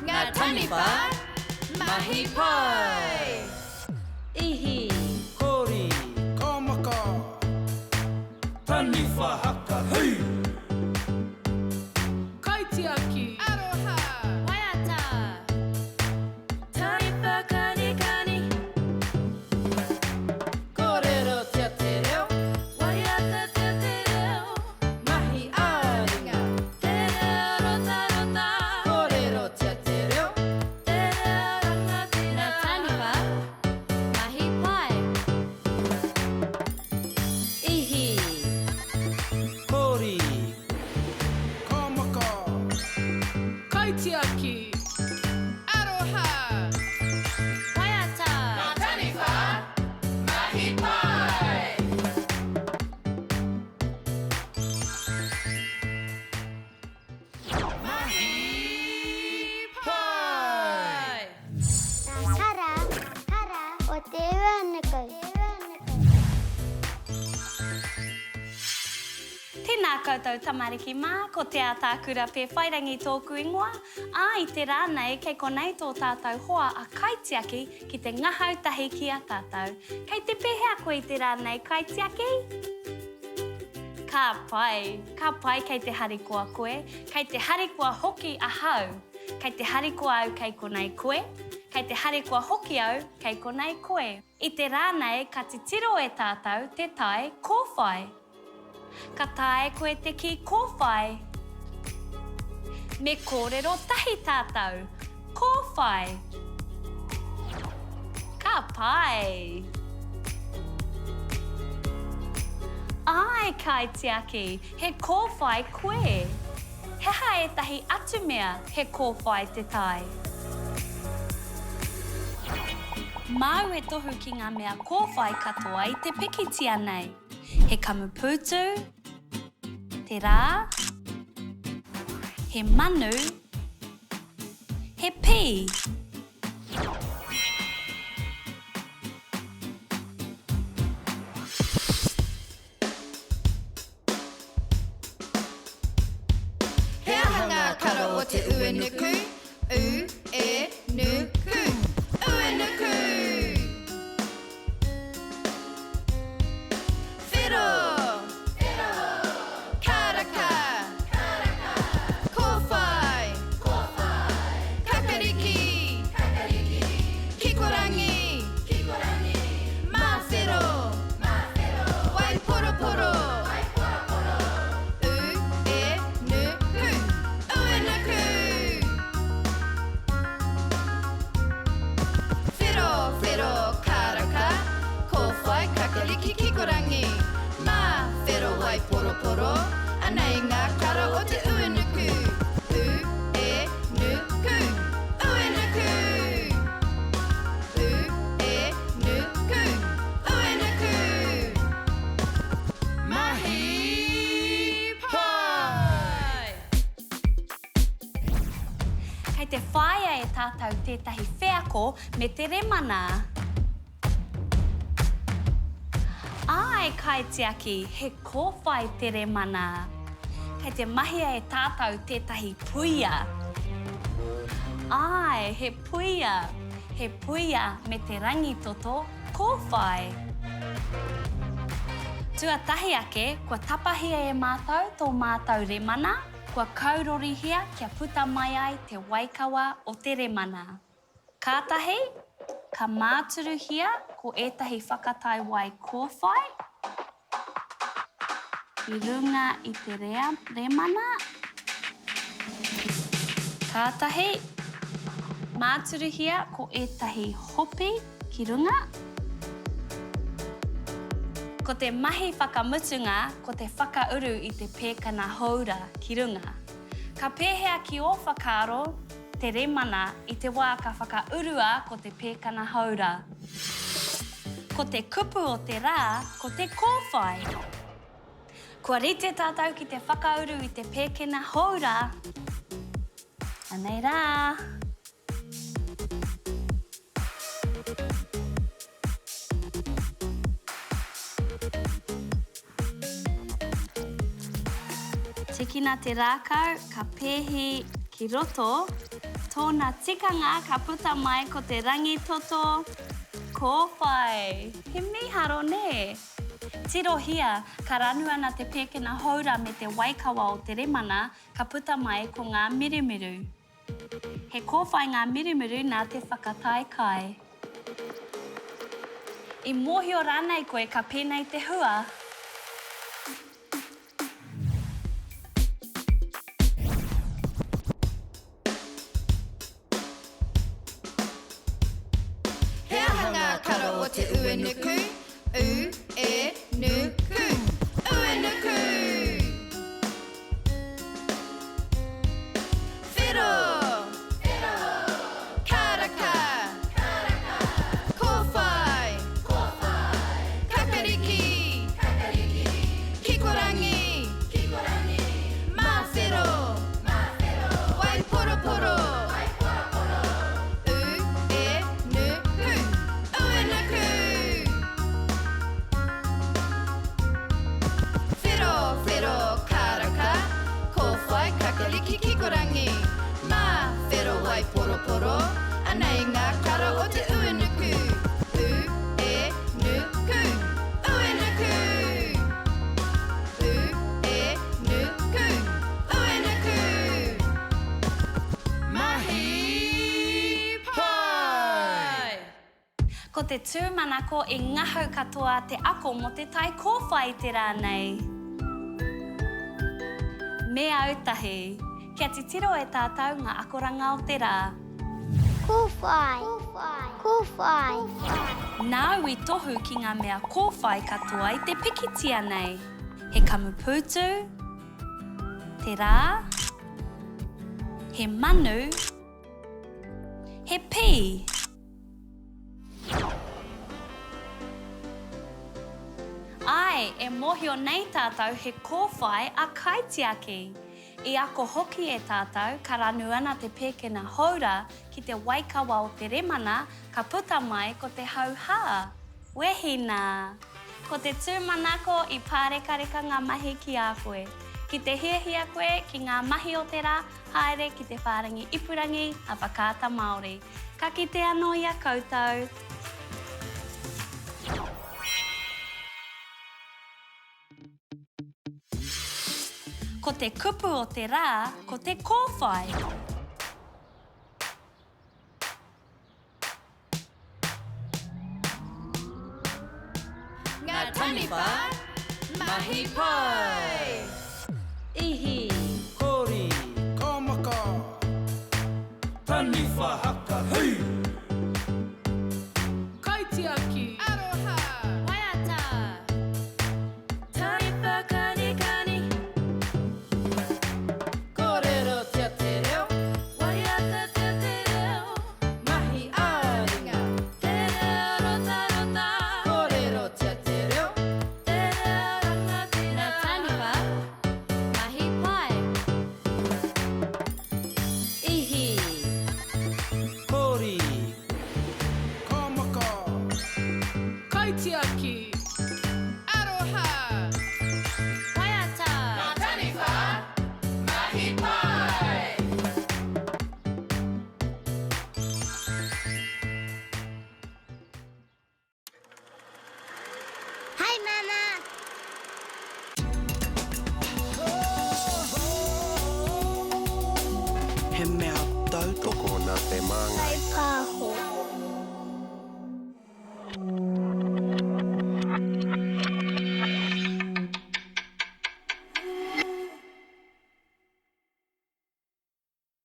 Ngā taniwha, mahi pai! Ihi! Kori! Ka maka! Taniwha haka hui! Kaitiaki! Aroha! Waiata! Taniwha kanikani! Kōrerotia te reo! Waiatatia te reo! Mahi ā-ringa! Te reo rotarota! Kōrerotia te reo! Te reo rangatira! Ngā taniwha, mahi pai! Ihi! Kori! Ka maka! Kaitiaki! Aroha! Waiata! Ngā taniwha, mahi pai! Mahi pai! Ngā kara, kara, o te uenuku. Tēnā koutou tamariki mā, ko Te Ataakura Pēwhairangi tōku ingoa, ā, i te rā nei kei konei tō tātou hoa a Kaitiaki ki te ngahau tahi ki a tātou. Kei te pēhea koe i te rā nei, Kaitiaki? Ka pai, ka pai kei te harikoa koe, kei te harikoa hoki ahau. Kei te harikoa au kei konei koe, kei te harikoa hoki au kei konei koe. I te rā nei ka titiro e tātou te tae kōwhai. Ka taea koe te kī kōwhai? Me kōrero tahi tātou, kōwhai. Ka pai! Āe, Kaitiaki, he kōwhai koe. He aha ētahi atu mea he kōwhai te tae? Māu e tohu ki ngā mea kōwhai katoa i te pikitia nei. He kamupūtu, te rā, he manu, he pī. He aha ngā kara o te uenuku? U, e, nu, ku. Uenuku! Whero! Whero! Karaka! Karaka! Kōwhai! Kōwhai! Kakariki! Kakariki! Kikorangi! Kikorangi! Māwhero! Māwhero! Waiporoporo! Waiporoporo! U, e, nu, ku. Uenuku! Whero, whero, karaka, kōwhai, kakariki, kikorangi, mā, whero, waiporoporo, anei ngā kara o te uenuku, u, e, nu, ku, uenuku! U, e, nu, ku, uenuku! Mahi pai! Kei te whāia e tātou tētahi wheako me te remana. Āe, Kaitiaki, he kōwhai te remana. Kei te mahia e tātou tētahi puia. Āe, he puia. He puia me te rangitoto kōwhai. Tuatahi ake, kua tapahia e mātou tō mātou remana. Kua kaurorihia kia puta mai ai te waikawa o te remana. Kātahi, ka māturuhia ko ētahi whakatae wai kōwhai i runga i te remana. Kātahi, māturuhia ko ētahi hopi ki runga. Ko te mahi whakamutunga ko te whakauru i te pēkana hōura ki runga. Ka pēhea ki ō whakaaro te remana i te wā ka whakaurua ko te pēkana hōura? Ko te kupu o te rā ko te kōwhai. Kua rite tātou ki te whakauru i te pēkena hōura. Anei rā! Tikina te rākau, ka pēhi ki roto. Tōna tikanga ka puta mai ko te rangitoto kōwhai. He mīharo, nē? Tirohia, ka ranu ana te pēkena houra me te waikawa o te remana, ka puta mai ko ngā mirumiru. He kōwhai ngā mirumiru nā te whakatae kai. I mōhio rānei koe ka pēnei te hua? He aha ngā kara o te uenuku? U, e, nu, ku. Uenuku! Whero! Whero! Karaka! Karaka! Kōwhai! Kōwhai! Kakariki! Kakariki! Kikorangi! Kikorangi! Māwhero! Māwhero! Waiporoporo! Waiporoporo! U, e, nu, ku. Uenuku! Whero, whero, karaka, kōwhai, kakariki, kikorangi, mā, whero, waiporoporo, anei ngā kara o te uenuku, u, e, nu, ku, uenuku! U, e, nu, ku, uenuku! Mahi pai! Ko te tūmanako i ngahau katoa te ako mō te tai kōwhai i te rā nei. Me autahi. Kia titiro e tātou ngā akoranga o te rā. Kōwhai. Kōwhai. Nāu i tohu ki ngā mea kōwhai katoa i te pikitia nei. He kamupūtu, te rā, he manu, he pī. Āe, e mōhio nei tātou he kōwhai a Kaitiaki. I ako hoki e tātou, ka ranu ana te pēkena houra ki te waikawa o te remana, ka puta mai ko te hauhā. Wehi nā! Ko te tūmanako i pārekareka ngā mahi ki a koe. Ki te hiahia koe ki ngā mahi o te rā, haere ki te whārangi ipurangi a Whakaata Māori. Ka kite anō i a koutou. Ko te kupu o te rā, ko te kōwhai. Ngā taniwha mahi pai! Ihi. Kori. Ka maka. Taniwha haka hui! Kaitiaki. Aroha. Waiata. Taniwha kanikani. Kōrerotia te reo. Waiatatia te reo. Mahi ā-ringa. Te reo rotarota. Kōrerotia te reo. Te reo rangatira. Ngā taniwha, mahi pai. Ihi. Kori. Ka maka. Kaitiaki. Aroha. Waiata. Ngā taniwha, mahi pai! Hi Mama! He mea tautoko nā te Māngai. Whaipāho.